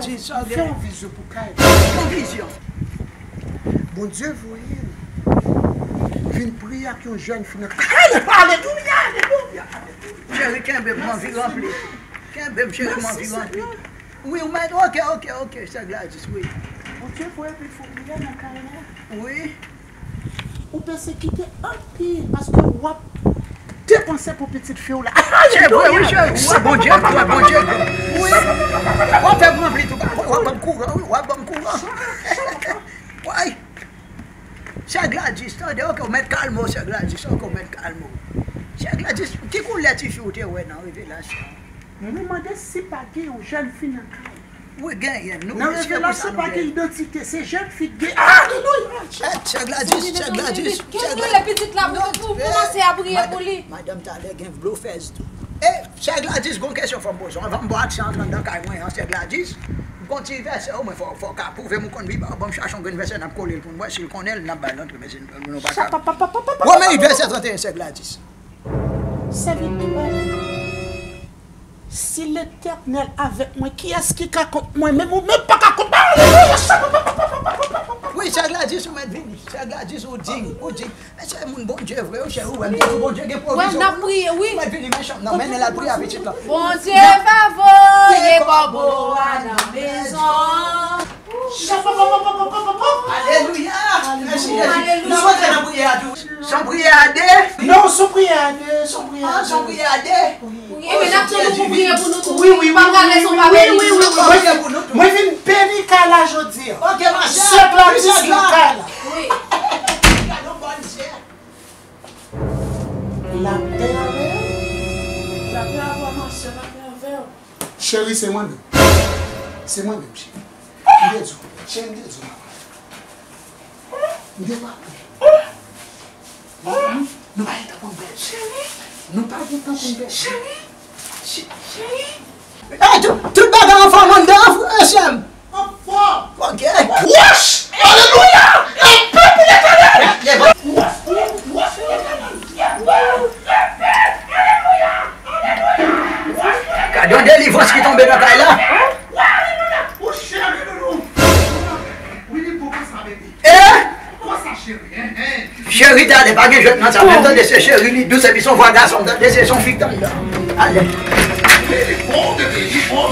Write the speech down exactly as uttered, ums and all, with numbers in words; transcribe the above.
Di sa. Fè yon vizyon pou kay. Yon vizyon. Bondye voye m vin priye ak yon jèn fi nan kay. Alelouya, alelouya, alelouya. Cheri, kenbe m, m anvi ranpli. Kenbe m, cheri, m anvi ranpli. Wi, ou mèt, ok, ok, ok, sè Gladys, wi. Bondye voye m vin fè yon priyè nan kay la. Wi. Ou pèsekite anpil paske w ap depanse pou pitit fi w la. Se vre, wi, cheri. Wi, Bondye, wi, Bondye. Wi. W ap fè m ranpli tou. W ap ban m kouran, wi, w ap ban m kouran. Wi. Sè Gladys, tande, ok, ou mèt kalme w, sè Gladys, ok, ou mèt kalme w. Sè Gladys, ki koulè tifi w te wè nan revelasyon? Mwen mande si pa gen yon jèn fi nan kay. Wi, genyen. Nou, nan revelasyon, pa gen idantite. Se jèn fi k gen. Alelouya! Sè Gladys, sè Gladys, sè Gladys. Kòmanse a priye pou li. Madanm, talè gen blofèz tou. E, sè Gladys, gon kesyon fò m poze w. Anvan m ba w aksè antre anndan kay mwen an, sè Gladys. Gon ti vèsè, omwen fò, fò w ka pwouve m ou konn Bib. Ban m chache yon grenn vèsè, n ap kole l pou n wè si l konnen l, n ap ba l antre, men si nou pa ka. Womèy vèsè trannteyen, sè Gladys. Sèvitè, si Letènèl avèk mwen, kiyès ki ka kont mwen? Menm ou menm pa ka kont mwen. Alelouya! Wi, sè Gladys, ou mèt vini. Sè Gladys, ou diy, ou diy. Men se moun Bondye vre, wi, cheri, ou wè, m te di Bondye gen pwovizyon pou nou. Wè, n ap priye, wi. Ou mèt vini, men chanm nan, mennen l al priye a pitit lan. Bondye va voye kòbo a nan mezon. Alelouya! Mèsi, Jezi. N ap antre nan priyè a tou. Se yon priyè a de? Non, se yon priyè a de, se yon priyè a de. Ah, se yon priyè a de. Wi, men n ap tann ou pou priye pou nou tou. Wi, wi, wi, wi, wi, wi, wi, wi. Mwen vin beni kay la jodi a. Ok, ma chère. Sè Gladys nan kay la. Wi. Gade yon bòn chè. Lapè avè w. Lapè avè w, ma chère, lapè avè w. Cheri, se mwen menm. Se mwen menm, cheri. M te di w, cheri, m te di w, maman. M te pale. Nou pa gen tan pou n pèdi. Cheri. Nou pa gen tan pou n pèdi. Cheri. Cheri. Ey, tout, tout bagay anfòm anndan an, frè e sè m. Anfòm. Ok. Wouch! Alelouya! Lapè pou Letènèl! Gade yon delivrans ki tonbe nan kay la. Wi, li bon konsa, bebe. Eh! Konsa, cheri, hein, hein. Cheri, talè, pa gen jwèt nan sa. Menm tande se cheri, li dous, epi se yon vwa gason, tande se yon fi k t anndan. Ale. Li bon, bebe, li bon.